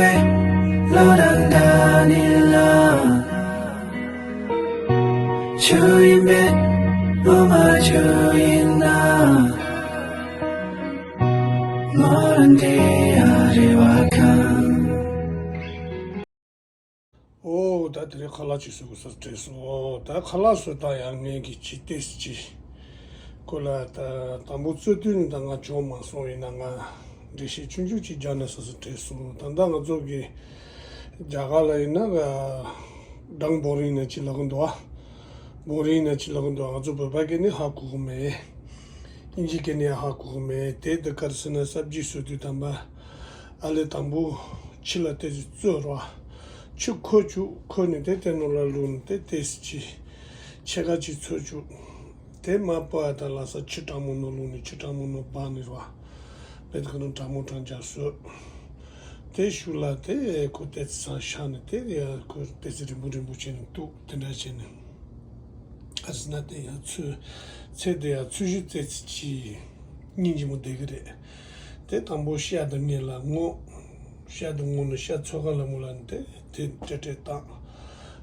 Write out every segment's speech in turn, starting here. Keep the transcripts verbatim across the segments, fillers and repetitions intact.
ལོ་དང་ཟླ་ནི་ལ། ཆུ་ཡིན་པས་ལོ་མ་ཆུ་ཡིན་ན། ལོ་རང་དེ་ཡ་རེ་བ་ཁང་། ཨོ་ད་དེ་རིང་ཁ་ལག་ཅིག་བཟོ་དགོས་ས་དྲན་སོང་། ད་ཁ་ལག་བཟོ་སྟངས་ཡང་ངས་ཀྱི་ཅི་ཏེས་ཅི། ཁོ་ལ་ད་དང་པོ་བཙོས་དུས་ནི་ད་ང་བྱོན་མ་སོང་ཡིན་ན་ང་འགྲེལ་བཤད་ཆུང་ཆུང་ཅིག་རྒྱག་ན་ས་ས་དྲན་སོང་། ད་ལྟ་ང་ཚོ་གི་རྒྱ་གར་ལ་ཡིན་ན་སྦྲང་བོ་རིང་ན་ཅི་ལབ་གི་འདུག་ཨ། བོ་རིང་ན་ཅི་ལབ་གི་འདུག་ཨ། ང་ཚོ་བོད་པ་གི་ནི་ཧ་གོ་གི་མེད། ཨིན་ཇི་སྐད་ནས་ཧ་གོ་གི་མེད། དེ་དུ་ག་རེ་ཟེར་ན་སབ་ཇི་བཟོ་དུས་དམ་པ་ཨ་ལས་དང་པོ་ཕྱི་ལ་ཏོག་ཙམ་བཙོས་རོ། ཕྱི་ཁོལ་བཅུག་ཁོལ་ནས་དེ་དེ་ནང་ལ་བླུགས་ནས་དེ་ཏོག་ཙམ་ཕྱེད་ཀ་ཅིག་ཚོས་བཅུག་དེ་མ་སྤོ་ཡ་ད་ལ་ས་ཆུ་གྲང་མོ་ནང་བླུགས་ནས་ཆུ་གྲང་མོ་ནང་སྦ་ནས་རོ། བེད་ཁ་ནང་གྲང་མོ་གྲང་རྒྱག་བཟོས། དེ་ཤུགས་ལ་དེ་ཁོ་ཏོག་ཙམ་ཚང་ཤག་ནས་དེ་ཡ་ཁོ་ཏོག་ཙམ་རིང་པོ་རིང་པོ་བྱས་ནས་གཏུབ་དེ་འདྲ་བྱས་ནས། ཨ་ཟི་ན་དེ་ཡང་ཚོས་ཚེ་དེ་ཡང་ཚོས་གཞི་རྩེ་ཚེ་གཅིག་སྙིང་རྗེ་མོ་བསྡད་ཀྱི་རེད། དེ་དང་པོ་ཤ་དང་ངེད་ལ་རྔོ། ཤ་དང་རྔོ་ནས་ཤ་ཚོ་ག་ལ་མོ་ལ་ནི་དེ་དེ་སྤྲེ་སྤྲེ་བཏང་།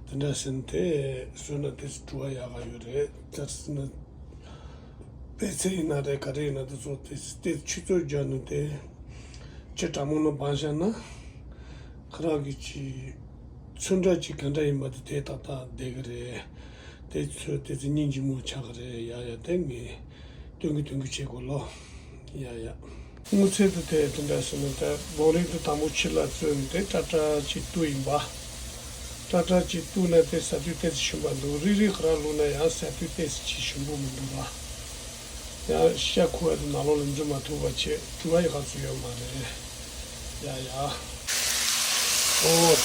དེ་འདྲ་ཟིན་དེ་བཟོས་ན་དེ་བྲོ་བ་ཡག་ག་ཡོད་རེད་ཙར་ཟིན་ན། པད་ཚལ་ཡིན་ན་རེད་ག་རེ་ཡིན་ན་དེ་ཚོ་དེ་དེ་ཆུ་ཚོད་བརྒྱབ་ནས་དེ་ཆུ་གྲང་མོ་ནང་སྦང་བཞག་ན། ཁ་རག་གི་ཅི། ཚོན་ཁྲ་ཅི་ག་འདྲ་ཡིན་པ་དེ་དེ་ཏག་ཏག་བསྡད་ཀྱི་རེད། དེ་ཚོས་དེ་ཚོ་སྙིང་རྗེ་མོ་ཆགས་ཀྱི་རེད། ཡ་ཡ་དེ་ངས་སྟོན་གི་སྟོན་གི་བྱེད་དགོས་ལོ། ཡ་ཡ། སྔོ་ཚལ་དུ་དེ་དེ་འདྲ་ཟེར་ནས་དེ་བོ་རིགས་དུ་དང་པོ་ཕྱི་ལ་བཙོས་ནས་དེ་སྲབ་སྲབ་ཅིག་གཏུབ་ཡིན་པ། སྲབ་སྲབ་ཅིག་གཏུབ་ནས་དེ་ཟ་དུས་དེ་ཚོ་ཞིམ་པ་འདུག་རིལ་རིལ་ཁ་རག་བླུགས་ན་ཡང་ཟ་དུས་དེ་ཚོ་ཅིག་ཞིམ་པོ་མི་འདུག་བ། ཡང་ཤ་ཁུ་བ་དེ་ནང་ལོགས་ལ་འཛུལ་མ་ཐུབ་པ་བྱས་བྲོ་བ་ཡི་ག་ཚོད་ཡོད་མ་རེད། ཡ་ཡ། ཨོ་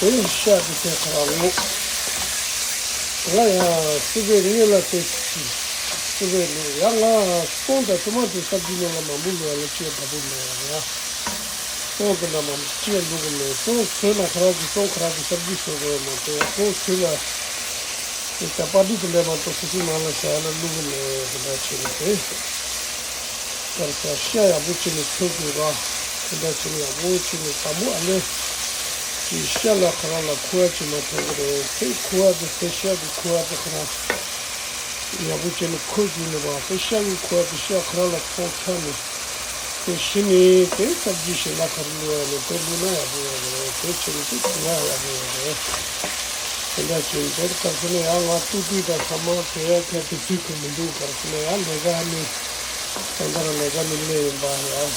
དེ་ནི་ཤ་དེ་ཚོ་ཁ་རག་ལོ། ང་ཡང་སི་པན་ངེད་ལ་དེ་སི་པན་ལོ་ཡ་ང་སོང་དང་ཐོ་མ་ཏོ་སབ་ཇི་ནང་ལ་མང་པོ་ལོ་ཡ་ལ་ཅི་ཡ་འདྲ་པོ་ལོ་ཡ་ཡ། སོང་དེ་འདྲ་མང་པོ་ཅི་ཡ་ལོ་གི་མེད། སོང་ཚོད་ལ་ཁ་རག་གི་སོང་ཁ་རག་གི་སབ་ཇི་བཟོ་དགོས་མ་གཏོགས་སོང་ཚོད་ལ། དེ་ལྟར་པར་སྐྲུན་དེ་འདྲ་མ་གཏོགས་སོ་སོའི་ནང་ལ་བཞག་ན་བླུག་གི་མེད། དེ་འདྲ་བྱས་ནས་དེ། དཀར་ས་ཤ་ཡག་པོ་བྱས་ནས་འཚོལ་དགོས་ར། དེ་འདྲ་བྱས་ནས་ཡག་པོ་བྱས་ནས་དང་པོ་ཨ་ནི། དེ་ཤ་ལ་ཁ་རག་ལ་ཁུ་བ་བྱས་ན་ཐོན་གི་རེད། དེ་ཁུ་བ་དེ་དེ་ཤ་གི་ཁུ་བ་དེ་ཁ་རག་ཡག་པོ་བྱས་ནས་ཁོལ་བཅུག་ནས་ར། དེ་ཤ་གི་ཁུ་བ་དེ་ཤ་ཁ་རག་ལ་ཐོགས་ཚར་ནས། དེ་གཞི་ནས་དེ་སབ་ཇི་གཞན་པ་ག་རེ་བླུག་ཡ་ལས་དེ་བླུག་ན་ཡག་པོ་ཡོད་རེད། དེ་བྱས་ནས་དེ་བྱུང་ན་ཡག་པོ་ཡོད་རེད། དེ་འདྲ་བྱས་ནས་དེར་ག་ཚོད་ནས་ཡང་ང་ཏུ་ཏུ་དང་ཚང་མ་བྲོ་ཡ་ཁྱད་དེ་ཚུལ་ཁུར་མི་འདུག་ག་རེ་ཟེར་ན་ཡང་ལས་ཀ་ནི་ད་ལྟ་རང་ལས་ཀ་ནི་ལས་ཡིན་པ་ཡང་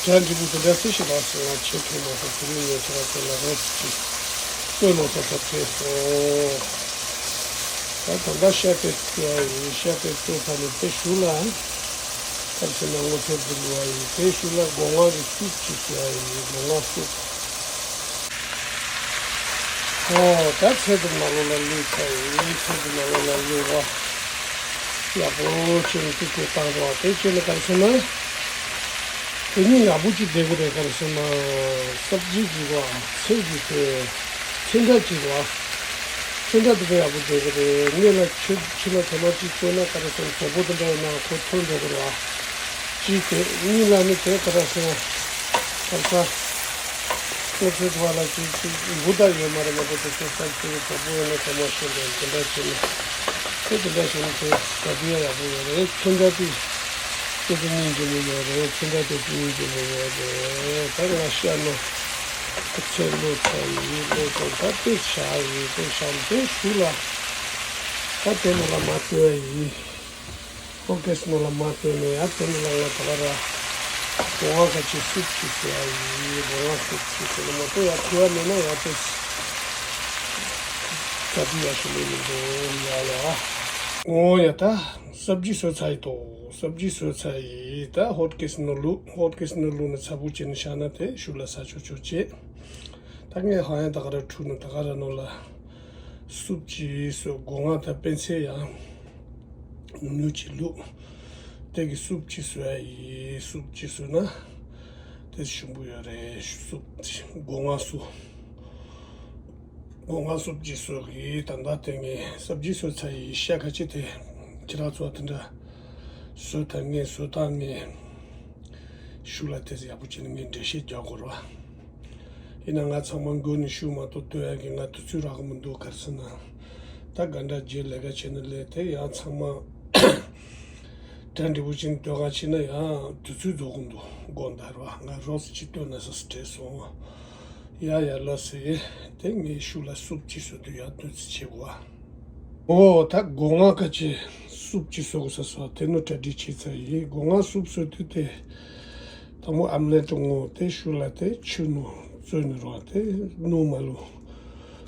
གྲ་འགྲིག་པོ་དེ་འདྲ་སེ་ཞིག་རག་སོང་། ང་ཆེ་མཐོང་མ་སོང་། དེ་རིང་ངས་ཁྱེད་རང་ཚོ་ལ་རོགས་ཅིག་བསྟོད་མ་སོང་ས་བྲེལ་སོང་། ད་ད་ལྟ་ཤ་དེ་བཙོས་ཡ་ཡིན། ཤ་དེ་བཙོས་ཚར་ནས་དེ་གཞུག་ལ་ག་རེ་ཟེར་ན་སྔོ་ཚལ་དེ་བླུག་ཡ་ཡིན། དེ་གཞུག་ལ་སྒོ་ང་གི་སུབ་ཅིག་བཟོ་ཡ་ཡིན། སྒོ་ང་སུབ། ཨོ་ད་ཚལ་དེ་ནང་ལོགས་ལ་བླུགས་ཚར་ཡིན། ཚལ་དེ་ནང་ལོགས་ལ་བླུགས་རོགས། ཡག་པོ་བྱས་ནས་ཏུ་ཏུ་བཏང་རོགས། དེ་བྱས་ནས་ག་རེ་ཟེར་ན། དེ་ནི་ཡག་པོ་ཅིག་བསྡད་ཀྱི་རེད། ག་རེ་ཟེར་ན། སབ་ཇི་གི་རོ། ཚལ་གྱི་དེ། ཚོན་ཁྲ་གི་རོ། ཚོན་ཁྲ་དེ་འདྲ་ཡག་པོ་བསྡད་ཀྱི་རེད། སྔོན་ལ་ཆུ་ཆུ་ལ་ཐོ་མ་ཅིག་བཙོས་ན་ག་རེ་ཟེར་ན་བཟོ་པོ་དེ་འདྲ་ཡིན་ན་ཁོ་ཐོན་འགྲོ་གི་རེད་བ། ཅིག་དེ་གཉིས་ལ་ནི་དེ་ག་རེ་ཟེར་ན། ག་རེ་ཟེར། ཁོ་ཚོའི་ཐོག་ལ་ཅིག་ཅིག་འབུ་དག་ཡོད་མ་རེད་མ་གཏོགས་དེ་ཚོ་སབ་ཇི་གི་བཟོ་པོ་ཡིན་ན་ཐོ་མ་ཤེས་འདྲ་དེ་འདྲ་བྱས་ནས། ཁོ་དེ་འདྲ་བྱས་ན་དེ་ག་དུས་ཡང་ཡག་པོ་ཡོད་རེད། ཚོན་ཁྲ་དེ། དེ་ཚོ་སྙིང་རྗེ་མོ་ཡོད་རེད། ཚོན་ཁྲ་དེ་ཚོ་སྙིང་རྗེ་མོ་ཡོད་རེད། ད་ང་ཤ་ནི་ཚལ་བླུགས་ཚར་ཡིན། བླུགས་ཚར་ད་དེ་བཞག་ཡིན། དེ་བཞག་ནས་དེ་གཞུག་ལ་ད་དེ་ནང་ལ་མར་བཏོན་ཡ་ཡིན། ཧོཊ་ཀེ་སི་ནང་ལ་མར་བཏོན་ནས་ཡ་དེ་ནང་ལ་ང་ད་ག་ར་སྒོ་ང་ཁ་ཅིག་སུབ་ཅིག་བཟོ་ཡ་ཡིན། སྒོ་ང་སུབ་ཅིག་བཟོ་ན་མ་གཏོགས་ཡ་ཁུ་བ་མེད་ན་ཡ་དེ་ག་དུས་ཡག་ཤོས་ལས་མི་འདུག་ཡ་ཡ། ཨོ་ཡ་ད། སབ་ཇི་བཟོས་ཚར་ཡི་ཏོ། སབ་ཇི་བཟོས་ཚར་ཡི། ད་ཧོཊ་ཀེ་སི་ནང་བླུགས། ཧོཊ་ཀེ་སི་ནང་བླུགས་ནས་ཚ་པོ་བྱས་ནས་བཞག་ན་དེ་གཞུག་ལ་ཟ་ཆོག་ཆོག་བྱས། ད་ངས་ཧ་ཡང་ད་ག་ར་འཁྲུགས་ནས་ད་ག་ར་ནང་ལ་སུབ་ཅིག་བཟོས། སྒོ་ང་དང་སྤེན་ཚེ་ཡང་ཉུང་ཉུང་ཅིག་བླུགས། དེ་གི་སུབ་ཅིག་བཟོས་ཡི། སུབ་ཅིག་བཟོས་ན་དེ་ཞིམ་པོ་ཡོད་རེད། སུབ་ཅིག་སྒོ་ང་སུབ། སྒོ་ང་སུབ་ཅིག་བཟོས་གི། ད་ལྟ་དེ་ངས་སབ་ཇི་བཟོས་ཚར་ཡི། ཤ་ཁ་ཅིག་དེ་ཁྱེད་རང་ཚོ་དེ་འདྲ་བཟོས་ད་ངས་བཟོས་ད་ངས་གཞུག་ལ་དེ་ཚོ་ཡག་པོ་བྱས་ནས་ངས་འགྲེལ་བཤད་རྒྱག་དགོས་རེད་བ། ཡིན་ན་ང་ཚང་མ་མགོ་ནས་ཞུ་མ་གཏོགས་སྡོད་ཡག་གི་ང་དུས་ཚོད་རག་གི་མི་འདུག་ག་རེ་ཟེར་ན། ད་ག་འདྲ་རྗེས་ལས་ཀ་བྱས་ན་ལས་དེ་ཡང་ཚང་མ་གྲ་འགྲིག་པོ་བྱས་ནས་སྡོད་ག་བྱས་ན་ཡང་དུས་ཚོད་རྫོགས་གི་འདུག་སྒོ་འདར་བ། ང་རོགས་སུ་ཅིག་སྟོན་ན་ས་སུ་བྲེལ་སོང་། ཡ་ཡ་ལགས་སེ། དེ་ངའི་ཤུགས་ལ་སུབ་ཅིག་བཟོ་དུས་ཡང་དུས་ཚོད་བྱེད་དགོས་བ། ཨོ་ད་སྒོ་ང་ཁ་ཆེ་སུབ་ཅིག་བཟོ་དགོས་ས་སོ་དེ་ནོ་གྲ་སྒྲིག་བྱས་ཚར་ཡིན། སྒོ་ང་སུབ་བཟོ་དུས་དེ་དང་པོ་ཨམ་ལེ་ཏོ་ངོ་དེ་ཤུགས་ལ་དེ་ཆུ་ནོ་བཙོས་ནོ་རོ་དེ་ནོ་མ་ལུ་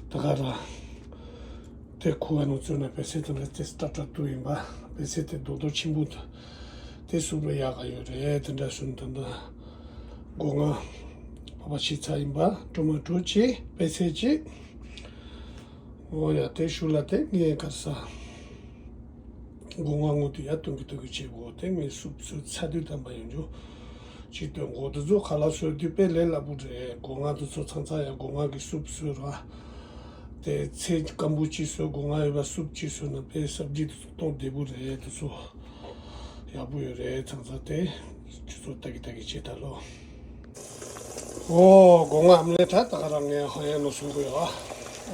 ད་ག་ར། དེ་ཁུ་བ་ནོ་བཙོས་ན་པེ་སེ་དེ་ལ་དེ་སྟབས་སྟབས་ཏུ་ཡིན་པ། པེ་སེ་དེ་རྡོག་རྡོག་ཆེན་པོ་དེ་སུབ་ལ་ཡག་ག་ཡོད་རེད། དེ་འདྲ་སུན་ད་ད་སྒོ་ང་ཕ་པ་ཤི་ཚ་ཡིན་པ་ཀྲོ་མ་ཀྲོ་ཆེ་པེ་སེ་ཆེ། ཨོ་ཡ་དེ་ཤུགས་ལ་དེ་ངས་ག་ས་སྒོ་ང་ངོ་དུ་ཡ་སྟོན་གི་སྟོན་གི་བྱེད་དགོས། དེ་ངས་སུབ་སུབ་ཚ་དུས་དམ་པ་ཡོང་རྒྱུ་ཅིག་སྟོན་དགོས། དེ་ཚོ་ཁ་ལག་བཟོ་དུས་དཔེ་ལས་སླ་པོ་རེད། སྒོ་ང་དེ་ཚོ་ཚང་ཚང་ཡ་སྒོ་ང་གི་སུབ་བཟོས་ར། དེ་ཚེ་སྐམ་པོ་ཅིག་བཟོས་སྒོ་ང་ཡོད་པ་སུབ་ཅིག་བཟོས་ན་དཔེ་སབ་ཇི་དེ་ཚོ་གཏོང་བདེ་པོ་རེད། དེ་ཚོ་ཡག་པོ་ཡོད་རེད། ཚང་ཚང་དེ་ཁྱོད་ཚོ་ལྟ་གི་ལྟ་གི་བྱེད་ད་ལོ། ཨོ་སྒོ་ང་ཨམ་ལེ་ད་ད་ག་རང་ངས་ཧ་ཡ་ནོ་སུབ་དགོས་ཡོད་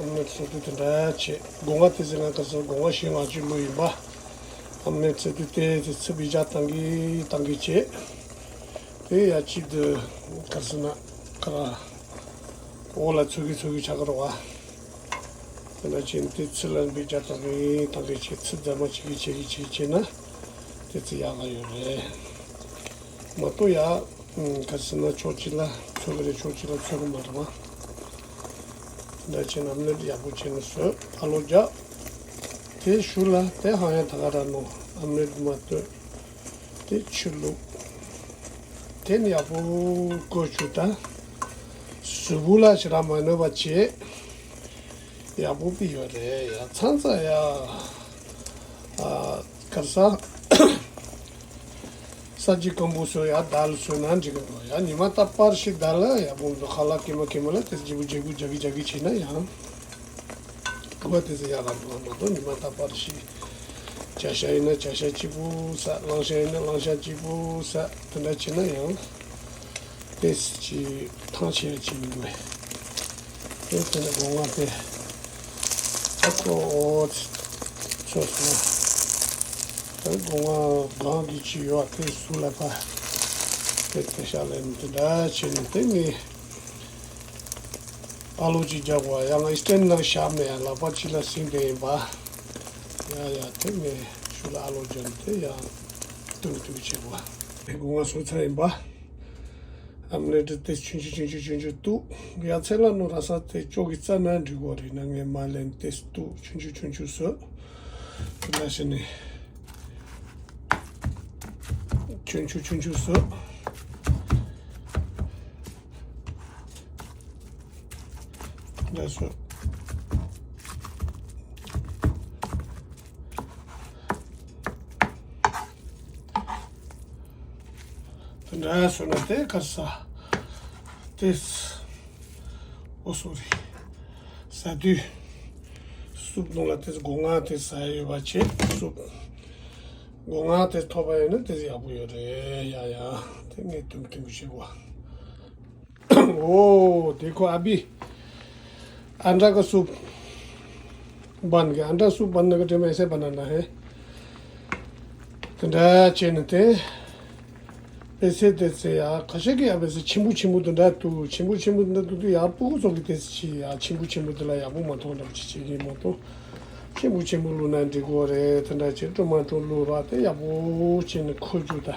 ཨ། ཨམ་ལེ་སུབ་དུས་དེ་འདྲ་བྱེད། སྒོ་ང་དེ་ཟེར་ན་ག་ས་སྒོ་ང་ཞེ་ལྔ་ཅིག་ལོ་ཡིན་པ། ཨམ་ལེ་ཚེ་དུས་དེ་དེ་ཚེ་བི་ཇ་བཏང་གི་བཏང་གི་བྱེད། དེ་ཡ་གཅིག་དེ་ག་ས་ན་ག་ར་འོ་ལ་ཚུགས་གི་ཚུགས་གི་ཆགས་ཀྱི་རེད་བ། དེ་འདྲ་བྱས་ནས་དེ་ཚི་ལ་འབུད་རྒྱག་དང་རེད་དང་རེད་བྱས་ཚི་རྫ་མ་བྱེད་ཀྱི་བྱེད་ཀྱི་བྱེད་བྱས་ན་དེ་ཚི་ཡག་ག་ཡོད་རེད། མ་གཏོགས་ཡ་ག་ཟེར་ན་ཕྱོགས་གཅིག་ལ་ཚོད་ཀྱི་རེད། ཕྱོགས་གཅིག་ལ་ཚོད་ཀྱི་མ་རེད་བ། དེ་འདྲ་བྱས་ན་ཨམ་ལེ་ཡག་པོ་བྱས་ནས་བཟོས། ཨ་ལོ་རྒྱག་དེ་ཞུ་ལ་དེ་ཧ་ཡ་ད་ག་ར་ནོ་ཨམ་ལེ་མ་གཏོད། དེ་ཆུ་བླུགས། དེ་ནི་ཡག་པོ་བསྐོལ་བཅུག་ད། གཟུགས་པོ་ལ་ཞེ་དྲག་མ་གནོད་པ་བྱེད། ཡག་པོ་པི་ཡོད་རེད་ཡ། ཚང་ཚ་ཡ། ཨ་གར་ས། ས་གཅིག་སྐམ་པོ་བཟོས་ཡ་དལ་བཟོས་ན་འགྲིག་གི་འདུག་ཡ། ཉི་མ་ད་པར་ཞིག་དལ་ཡག་པོ་འདུག་ཁ་ལག་ཀེ་མ་ཀེ་མ་ལ་དེ་ལྗིད་པོ་ལྗིད་པོ་རྒྱག་གི་རྒྱག་གི་བྱས་ན་ཡང་། ཐུག་པ་དེ་ཚོ་ཡག་ག་འདུག་མ་གཏོགས་ཉི་མ་རྟག་པར་ཞིག་བྱ་ཤ་ཡིན་ན་བྱ་ཤ་གཅིག་པུ་ཟ། གླང་ཤ་ཡིན་ན་གླང་ཤ་གཅིག་པུ་ཟ། དེ་འདྲ་བྱས་ན་ཡང་ཏོག་ཙམ་ཅིག་ཐང་ཆད་ཡ་ཅིག་ཡིན་པས། དེ་དེ་ནས་སྒོ་ང་དེ་ཨ་ཁོ་ཚོས་ན་དེ་སྒོ་ང་སྒང་གི་ཅིག་ཡོད་དེ་ཟུར་ལ་ཕ་དེ་དེ་ཤ་ལ་ཡིན་དེ་འདྲ་བྱས་ནས་དེ་ངས། ཨ་ལོ་གཅིག་རྒྱག་པ་ཡང་ང་སྟན་ནང་བཞག་མེད་ཡང་ལག་པ་གཅིག་ལ་ཟིན་པ་ཡིན་པ། ཡ་ཡ་དེ་ངས་ཤུ་ལ་ཨ་ལོ་རྒྱག་དེ་ཡང་ཏུང་ཏུང་བྱེད་པ། དེ་སྒོ་ང་སོ་ཚ་ཡིན་པ། ཨམ་ལེ་ཏི་དེ་ཆུང་ཆུང་ཆུང་ཆུང་ཆུང་ཆུང་བཏུག་ཡ་ཚེ་ལ་ནོ་ར་ས་དེ་ཅོག་གི་རྩ་ན་འགྲིག་གོ་རེད་ན་ངས་མ་ལེན་ཏེ་བཏུག་ཆུང་ཆུང་ཆུང་ཆུང་བཟོས། དེ་ལ་ཤི་ནི་ཆུང་ཆུང་ཆུང་ཆུང་བཟོས། འདྲ་སོ། དེ་འདྲ་སོ་ན་དེ་གར་ས། དེ། ཨོ་སོ་རི། ས་དུས། སུབ་ནང་ལ་དེ་སྒོ་ང་དེ་ས་ཡོད་པ་བྱེད་སུབ། སྒོ་ང་དེ་ཐོབ་པ་ཡིན་ན་དེ་ཡག་པོ་ཡོད་རེད་ཡ་ཡ། དེ་ངས་དུམ་དུམ་བྱེད་དགོས། ཨོ་དེ་ཁོ་ཨ་བི། ཨ་འདྲ་གི་སུབ། བན་གི་ཨ་འདྲ་སུབ་བན་ནི་གི་དྲི་མེད་སེ་བན་ན་ན་ཧེ། དེ་འདྲ་བྱས་ནི་དེ། པེ་སེ་དེ་ཚེ་ཡ་ཁ་ཤས་ཀྱི་ཡ་པེ་སེ་ཆེན་པོ་ཆེན་པོ་དེ་འདྲ་འདུག་ཆེན་པོ་ཆེན་པོ་དེ་འདྲ་འདུག་དུས་ཡ་སྤུ་གུ་ཚོ་གི་དེ་ཚེ་ཆེ་ཡ་ཆེན་པོ་ཆེན་པོ་དེ་ལ་ཡག་པོ་མ་མཐོང་འདྲ་པོ་ཅིག་བྱེད་ཀྱི་མ་གཏོགས། ཆེན་པོ་ཆེན་པོ་བླུགས་ན་འགྲིག་གོ་རེད། དེ་འདྲ་བྱེད་སྤྲོ་མ་སྤྲོ་བླུགས་ར་དེ་ཡག་པོ་བྱས་ནས་ཁོལ་རྒྱུ་ད།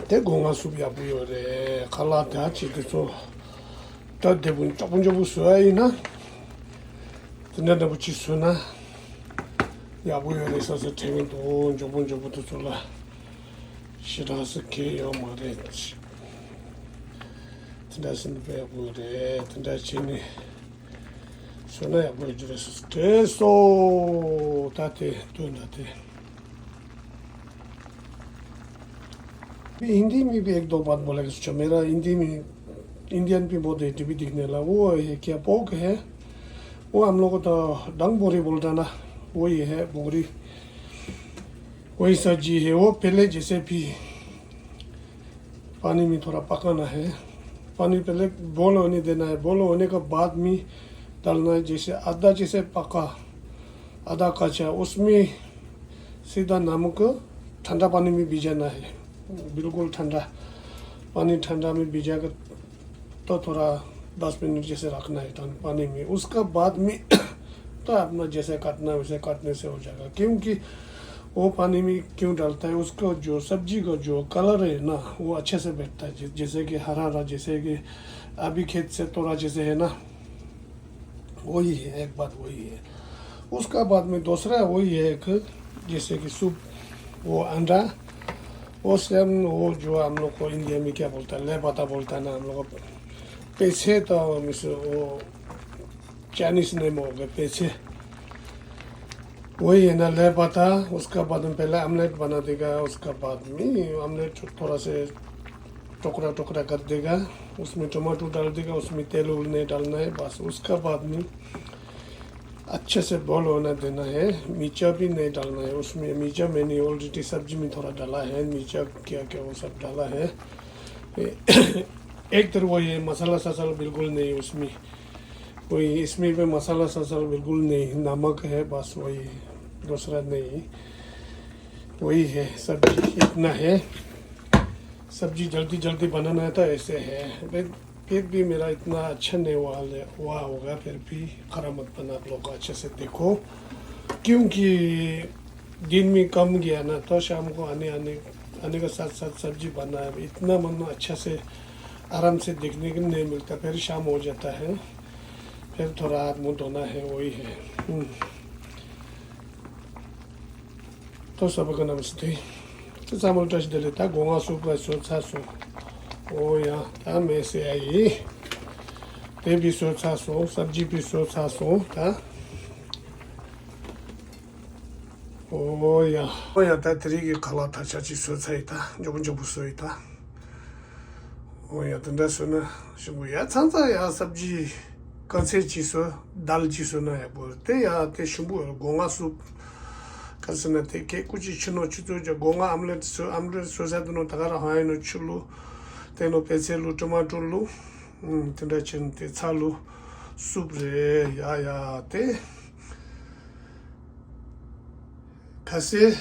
དེ་སྒོ་ང་སུབ་ཡག་པོ་ཡོད་རེད། ཁ་ལག་དེ་ཧ་ཅིག་དེ་ཚོ་སྟབས་བདེ་པོ་མགྱོགས་པོ་མགྱོགས་པོ་བཟོ་ཡ་ཡིན་ན། དེ་འདྲ་འདྲ་པོ་ཅིག་བཟོས་ན་ཡག་པོ་ཡོད་རེད་བསམ་བསམ་དྲན་གྱི་འདུག་མགྱོགས་པོ་མགྱོགས་པོ་དེ་ཚོ་ལ་ཞེ་དྲག་སེ་གལ་ཡོད་མ་རེད། དེ་འདྲ་ཟིན་པ་ཡག་པོ་ཡོད་རེད། དེ་འདྲ་བྱས་ནས་བཟོས་ན་ཡག་པོ་ཡོད་རྒྱུ་རེད་ཟེར་དྲན་སོང་། ད་དེ་དོན་དག་དེ། हिंदी में भी एक दो बात बोलेगा, सोचा मेरा हिंदी में, इंडियन भी बहुत है, टीवी देखने वाला, वो है क्या, पोक है, वो हम लोग को तो डंग बोरी बोलता ना, वही है बोरी, वही सब्जी है। वो पहले जैसे भी पानी में थोड़ा पकाना है, पानी पहले बॉयल होने देना है। बॉयल होने के बाद में डालना है, जैसे आधा जैसे पका, आधा कच्चा, उसमें सीधा नमक, ठंडा पानी में भिजाना है, बिल्कुल ठंडा पानी, ठंडा में भिजा के तो थोड़ा दस मिनट जैसे रखना है ठंड पानी में। उसका बाद में तो अपना जैसे काटना है वैसे काटने से हो जाएगा, क्योंकि वो पानी में क्यों डालता है, उसका जो सब्जी का जो कलर है ना, वो अच्छे से बैठता है। जै- जैसे कि हरा हरा, जैसे कि अभी खेत से तोड़ा जैसे है ना, वही है, एक बात वही है। उसका बाद में दूसरा वही है, एक जैसे कि सूप, वो अंडा, वो सेम, वो जो हम लोग को इंडिया में क्या बोलता है, ले पता बोलता है ना हम लोग को, पैसे तो हम इसे वो चाइनीज नेम हो गए पैसे। वही है ना, ले पता। उसका बाद में पहले ऑमलेट बना देगा, उसका बाद में ऑमलेट थोड़ा से टुकड़ा टुकड़ा कर देगा, उसमें टमाटो डाल देगा, उसमें तेल उल नहीं डालना है। बस उसका बाद में अच्छे से बॉयल होना देना है। मिर्चा भी नहीं डालना है उसमें। मिर्चा मैंने ऑलरेडी सब्जी में थोड़ा डाला है, मिर्चा क्या क्या वो सब डाला है। एक तरह वो ये मसाला ससाला बिल्कुल नहीं उसमें, कोई इसमें भी मसाला ससाला बिल्कुल नहीं, नमक है बस, वही, दूसरा नहीं। वही है, सब्जी इतना है। सब्जी जल्दी जल्दी बनाना है तो ऐसे है। फिर, फिर भी मेरा इतना अच्छा नहीं हुआ, हुआ होगा, फिर भी खराब मत बना आप लोग, अच्छे से देखो, क्योंकि दिन में कम गया ना, तो शाम को आने आने आने के साथ साथ सब्जी बना है। इतना मन अच्छा से आराम से देखने को नहीं मिलता, फिर शाम हो जाता है, फिर थोड़ा हाथ मुंह धोना है, वही है। हम्म। तो सबको नमस्ते। तो चामल टच दे लेता, गोंगा सूप का सोचा सो। ओ या, ता मैं से आई। ते भी सोचा सो, सब्जी भी सोचा सो, ता। ཨོ་ཡ། ཨོ་ཡ། ད་དེ་རིང་གི་ཁ་ལག་ཐ་ཆད་ཅིག་བཟོས་ཚར་ཡིན་ད། མགྱོགས་པོ་མགྱོགས་པོ་བཟོས་ཡིན་ད། ཨོ་ཡ། དེ་འདྲ་བཟོས་ན་ཞིམ་པོ་ཡ། ཚང་ཚང་ཡ་སབ་ཇི་དཀར་ཚིལ་ཅིག་བཟོས། དལ་ཅིག་བཟོས་ན་ཡག་པོ་རེད། དེ་ཡ་དེ་ཞིམ་པོ་རེད། སྒོ་ང་སུབ། ག་རེ་ཟེར་ན་དེ་གས་ཀུ་ཅིག་ཕྱི་ནང་ཆུ་ཚོད་ཀྱི་སྒོ་ང་ཨམ་ལེ་བཟོས། ཨམ་ལེ་བཟོས་ཚར་དུས་ནང་ད་ག་རང་ཧ་ཡིན་ནོ་ཆུ་བླུགས། དེ་ནང་པད་ཚལ་བླུགས། ཊོ་མ་ཊོ་བླུགས། ཨུམ། དེ་འདྲ་བྱས་ནས་དེ་ཚ་བླུགས། སུབ་རེད་ཡ་ཡ་དེ། གལ་སྲིད་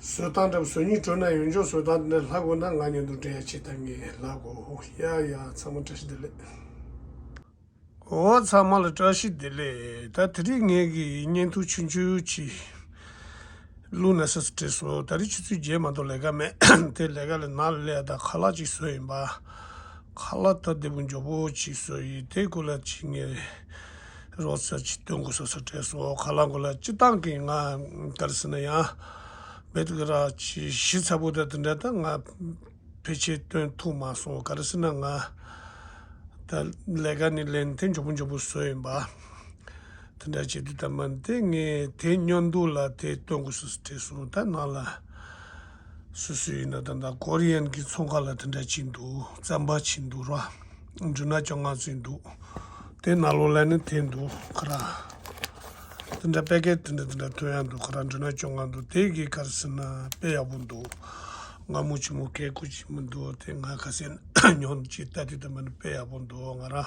བཟོ་སྟངས་འདྲ་བཟོ་སྙིང་བྲོ་ན་ཡོད་འཇོག་བཟོ་སྟངས་འདི་འདྲ་ལྷག་དགོས་ན་ང་མཉམ་དུ་འབྲེལ་ཡ་བྱེད་དང་། ངས་ལྷག་གོ། ཡ་ཡ། ཚང་མ་བཀྲ་ཤིས་བདེ་ལེགས། འོ། ཚང་མ་ལ་བཀྲ་ཤིས་བདེ་ལེགས། ད་དེ་རིང་ངས་ཀྱི་བརྙན་ཐུང་ཆུང་ཆུང་ཅིག་བླུགས་ན་ས་སུ་བྲེལ་སོང་། ད་རིང་ཆུ་ཚོད་བརྒྱད་མ་གཏོགས་ལས་ཀ་མེད། དེ་ལས་ཀ་ལས་ནང་ལ་སླེབས་ད་ཁ་ལག་ཅིག་བཟོས་ཡིན་པ། ཁ་ལག་ད་འདི་བོ་མགྱོགས་པོ་ཅིག་བཟོས་ཡིན། དེ་ཀོ་ལ་ཅིག་ངས་རོགས་ས་ཅིག་སྟོན་དགོས་ས་སུ་བྲེལ་སོང་། ཁ་ལག་ཀོ་ལ་སྤྱི་བཏང་གི་ང་ག་རེ་ཟེར་ན་ཡང་བེད་ཀ་ར་ཅིག་ཞིབ་ཚགས་པོ་ད་དེ་འདྲ་ད་ང་ཕལ་ཆེར་སྟོན་ཐུབ་མ་སོང་། ག་རེ་ཟེར་ན་ང་ད་ལས་ཀ་ནས་ལན་དེ་མགྱོགས་པོ་མགྱོགས་པོ་བཟོས་ཡིན་པ། དེ་འདྲ་བྱེད་དུས་ད་མ་དེ་ངས་དེ་སྔོན་དུ་ལ་དེ་སྟོན་དགོས་སུ་བྲེལ་སོང་། ད་ནང་ལ་སུ་སུ་ཡིན་ན་ད་ད་ཀོ་རི་ཡན་གྱི་ཚོང་ཁང་ལ་དེ་འདྲ་ཅིག་འདུག་རྩམ་པ་ཅིག་འདུག་ར། འབྲུ་སྣ་བཅོ་ལྔ་ཚོད་འདུག་དེ་ནང་ལོགས་ལ་ནི་དེ་འདུག་ག་ར། དེ་འདྲ་པེ་ཀེ་ཊི་དེ་འདྲ་དེ་འདྲ་ཐོན་ཡ་འདུག་ག་ར། འབྲུ་སྣ་བཅོ་ལྔ་འདུག་དེ་གི་ག་རེ་ཟེར་ན་དཔེ་ཡག་པོ་འདུག་སྔ་མོ་ཆུ་མོ་ཀེ་ཀུ་ཅིག་མི་འདུག་དེ་ང་ཁ་སང་ཉོ་ཅིག་ལྟ་དུས་ད་མ་ནི་དཔེ་ཡག་པོ་འདུག་ང་ར།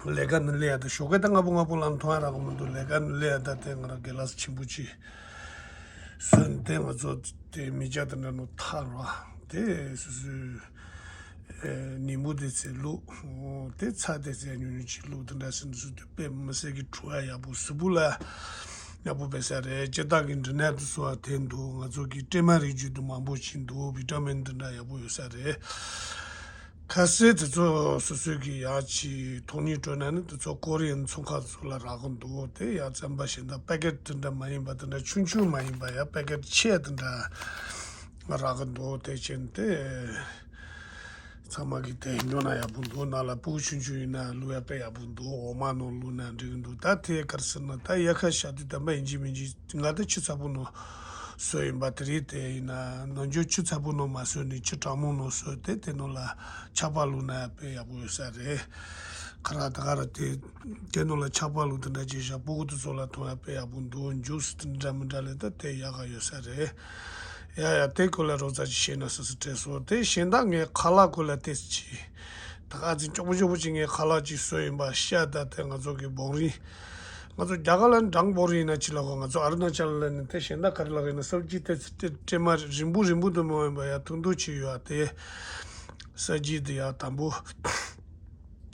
ལས་ཀ་ནི་ལས་ཡ་ད་ཞོགས་ཀས་ད་སྔ་པོ་སྔ་པོ་ལ་མཐོང་ཡ་རག་གི་མི་འདུག་ལས་ཀ་ནི་ལས་ཡ་ད་དེ་ང་ར་གི་ལ་སི་ཆེན་པོ་ཅིག་སོན་དེ་ང་ཚོ་དེ་མི་ཇ་དེ་འདྲ་ནོ་ཐར་བ་དེ་སུ་སུ་ཨེ་ནི ừ་མོ་དེ་ཚེ་བླུགས། དེ་ཚྭ་དེ་ཚེ་ཉུང་ཉུང་ཅིག་བླུགས། དེ་འདྲ་སེ་འདི་སུ་དེ་དཔེ་མི་སྲིད་ཀྱི་བྲོ་བ་ཡག་པོ་གཟུགས་པོ་ལ་ཡག་པོ་བས་ས་རེད། སྤྱིར་བཏང་གི་འབྲུ་སྣ་དེ་ཚོ་བ་དེ་འདུག་ང་ཚོ་གི་སྲན་མ་རིགས་རྒྱུད་དུ་མང་པོ་ཅིག་འདུག་བི་ཊ་མིན་དེ་འདྲ་ཡག་པོ་ཡོད་ས་རེད། ཁ་སེ་དེ་ཚོ་སོ་སོའི་གི་ཡག་ཅིག་མཐོང་སྙིང་བྲོ་ན་ནི་དེ་ཚོ་ཀོ་རི་ཡན་ཚོང་ཁང་ཚོ་ལ་རག་གི་འདུག་དེ་ཡག་རྩམ་པ་གཞན་དག་པེ་ཀེ་ཊི་དེ་འདྲ་མ་ཡིན་པ་དེ་འདྲ་ཆུང་ཆུང་མ་ཡིན་པ་ཡག་པེ་ཀེ་ཊི་ཆེ་དེ་འདྲ་རག་གི་འདུག་དེ་ཕྱིན་དེ་ཚང་མ་གི་དེ་ཉོ་ན་ཡག་པོ་འདུག་ནང་ལ་སྤུ་གུ་ཆུང་ཆུང་ཡིན་ན་བླུག་ཡ་དཔེ་ཡག་པོ་འདུག་འོ་མ་ནང་བླུག་ན་འགྲིག་གི་འདུག་ད་དེ་ག་རེ་ཟེར་ན་ད་དབྱར་ཁ་ཤར་དུས་དམ་པ་ཡིན་གཅིག་མིན་གཅིག་ང་ད་ཆུ་ཚ་པོ་ནང་བཟོས་ཡིན་པ། དེ་རིང་དེ་ཡིན་ན་ནམ་རྒྱུན་ཆུ་ཚ་པོ་ནང་མ་བཟོས་ནས་ཆུ་གྲང་མོ་ནང་བཟོས་ཏེ་དེ་ནང་ལ་ཆར་པ་བླུགས་ན་དཔེ་ཡག་པོ་ཡོད་ས་རེད། ཁ་ར་ད་ག་ར་དེ་དེ་ནང་ལ་ཆར་པ་བླུགས་དེ་འདྲ་བྱས་བཞག་སྤུ་གུ་དེ་ཚོ་ལ་འཐུང་ཡ་དཔེ་ཡག་པོ་འདུག་འཇུག་སི་དེ་འདྲ་མི་འདྲ་ལས་ད་དེ་ཡག་ག་ཡོད་ས་རེད། ཡ་ཡ་དེ་སྐོར་ལ་རོབ་ཙམ་ཅིག་བཤད་ན་སོ་སོ་དྲན་སོང་། དེ་གཞན་དག་ངས་ཁ་ལག་སྐོར་ལ་ཏོག་ཙམ་ཅིག་ད་ཨ་ཙི་ཅོག་པོ་ཅོག་པོ་ཅིག་ངས་ཁ་ལག་ཅིག་བཟོས་ཡིན་པ་ཤ་དང་དེ་ང་ཚོ་གི་བང་རིམ། ང་ཚོ་རྒྱ་གར་ལ་འབྲང་བང་རིམ་ཡིན་ན་ཅི་ལབ་གོ། ང་ཚོ་ཨ་རུ་ན་ཅལ་ལ་ནི་དེ་གཞན་དག་ག་རེ་ལབ་ཡིན་ན་སབ་ཇི་དེ་ཙི་ཏྲེ་མ་རིང་པོ་རིང་པོ་དུ་མ་ཡིན་པ་ཡ་ཐུང་ཐུང་ཅིག་ཡོད་ཨ། དེ་སབ་ཇི་དེ་ཡ་དང་པོ།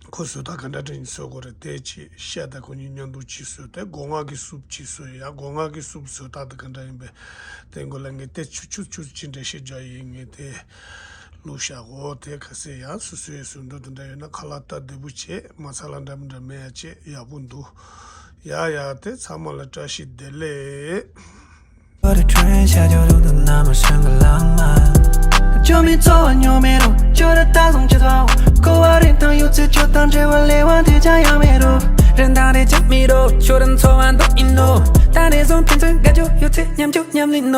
ཁོ་བཟོ་ལྟ་ག་འདྲ་འདྲ་ཡིན་བཟོ་དགོས་རེད། དེ་ཅིག་ཤ་དང་ཁོ་གཉིས་མཉམ་དུ་ཅིག་བཟོས་ཏེ་སྒོ་ང་གི་སུབ་ཅིག་བཟོས། ཡ་སྒོ་ང་གི་སུབ་བཟོ་ལྟ་དེ་ག་འདྲ་ཡིན་པས་དེ་མགོ་ལ་ངས་དེ་ཆུ་ཆུ་ཆུ་ཅི་འདྲ་ཞིག་རྒྱག་ཡིན། ངས་དེ་བླུགས་བཞག་གོ། དེ་ག་ཚད་ཡང་སོ་སོའི་བཟོ་འདོད་དེ་འདྲ་ཡོད་ན་ཁ་ལག་ལྟ་བདེ་པོ་བྱེད། མ་ཚ་ལ་འདྲ་མི་འདྲ་མེད་ཡ་བྱེད། ཡག་པོ་འདུག་ཡ་ཡ་དེ་ཚང་མ་ལ་བཀྲ་ཤིས་བདེ་ལེགས། 我的春夏秋冬都那么深的浪漫。救命，做完又没路，就得大声节奏。过完天堂，又吃就当结婚，连完天将要没路。人当地将迷路，就等昨晚都一怒。但你总天真，感觉有这样就让你怒。